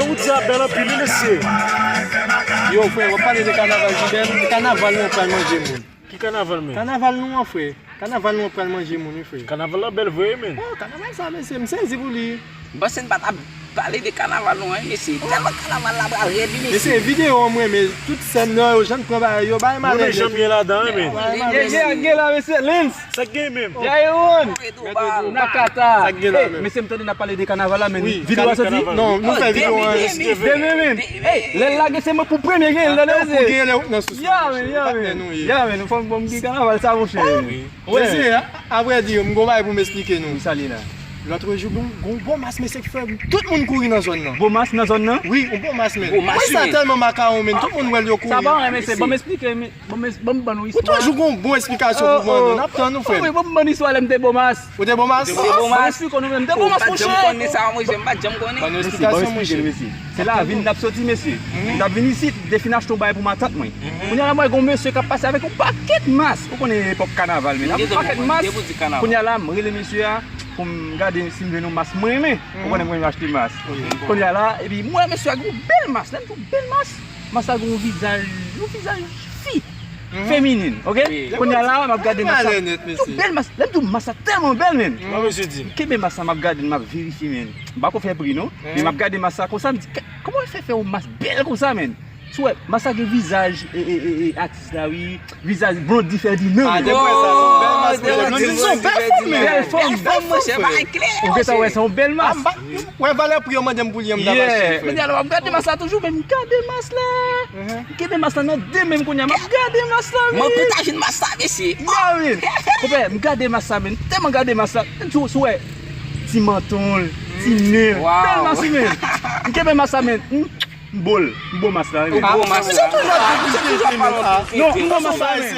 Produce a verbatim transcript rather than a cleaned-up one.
Wood sa bèl anpil wi mesye. Yo frè, w ap pale de kanaval ki bèl? Kanaval nou an pral manje moun. Ki kanaval men? Kanaval nou an frè. Kanaval nou an pral manje moun wi frè. Kanaval la bèl vre wi men. Oh, kanaval sa mesye, m sezi pou li. M panse n pa t ap pale de kanaval nou an wi mesye. Tèlman kanaval la pral rèd wi mesye. Mesye, videyo an m renmen, tout sèn nan yo, jan n pran bagay yo, bay malè nèt. Janm ye ladan wi men. Gen, gen, gen la mesye, Lens. Sa k gen menm? Jairon. Nakata. Sa k gen la menm? Mesye, m tande n ap pale de kanaval la men videyo a soti? Non, nou fè videyo an. Demen men. Lè l lage se mwen pou premye gen l tande mesye. Ya men, ya men. Ya men, nou fò m bon m gen kanaval sa monchè. Mesye, a vrè di, m gon bagay pou m esplike nou. Sa li la. Lòt jou gon, gon bon mas mesye ki fè tout moun kouri nan zòn nan. Bon mas nan zòn nan? Wi, yon bon mas men. Mwen sa tèlman makawon men, tout moun wè l yo kouri. Sa pa anyen mesye, ban m esplike. Bon, men, ban m ban nou istwa. Ou toujou gon bon esplikasyon pou ban nou. N ap tann ou, frè m. Wi, ban m ban nou istwa lè m te Bomas. Ou te Bomas? Ou te Bomas? Ban m esplike nou, men m te Bomas, monchè. Ou pa t janm konn sa, monchè, m pa t janm konnen. Ban nou esplikasyon, monchè. Se lavi n t ap soti, mesye. M t ap vin isit, m te fin achte yon bagay pou matant mwen. Kounye a la, m wè gon mesye k ap pase avèk yon pakèt mas. Ou konnen epòk kanaval, men. Yon pakèt mas. Kounye a la, m rele mesye a pou m gade si m jwenn yon mas mwen renmen. Ou konnen mwen renmen achte mas. Kounye a la, epi m wè mesye a gen yon bèl mas. Lè m di yon bèl mas, mas la gen yon vizaj, yon vizaj fi. Feminin, ok? Kounye a la, m ap gade mas la. Yon bèl mas. Lè m di w mas la tèlman bèl, men. M kenbe mas la, m ap gade l, m ap verifye, men. M pa ko fè pri, non. Men m ap gade mas la konsa, m di, "Kè, kòman yo fè fè yon mas bèl konsa, men?" Si w wè, mas la gen vizaj, e, e, e, e, atis la, wi. Vizaj Blondy Ferdinand. Ah, depi sa, se yon bèl mas, mesye. Blondy se yon bèl fanm, men. Bèl fanm, bèl fanm, frè. Ou gentan wè, se yon bèl mas. Wè valè pri yo mande m pou li an, m t ap achte, frè. Men alò, m gade mas la toujou, men m gade mas la. M kenbe mas la nan de men m kounye a, m ap gade mas la, men. Mwen kontaje mas la, mesye. Ya, men. Konpè, m gade mas la, men. M tèlman gade mas la. M di w, si w wè, ti manton l, ti nen l. Bèl mas, men. M kenbe mas la, men. M, m bo l. M bo mas la, men. Ou bo mas la. Misye toujou ap, misye toujou ap pale anpil. Non, m bo mas la, men.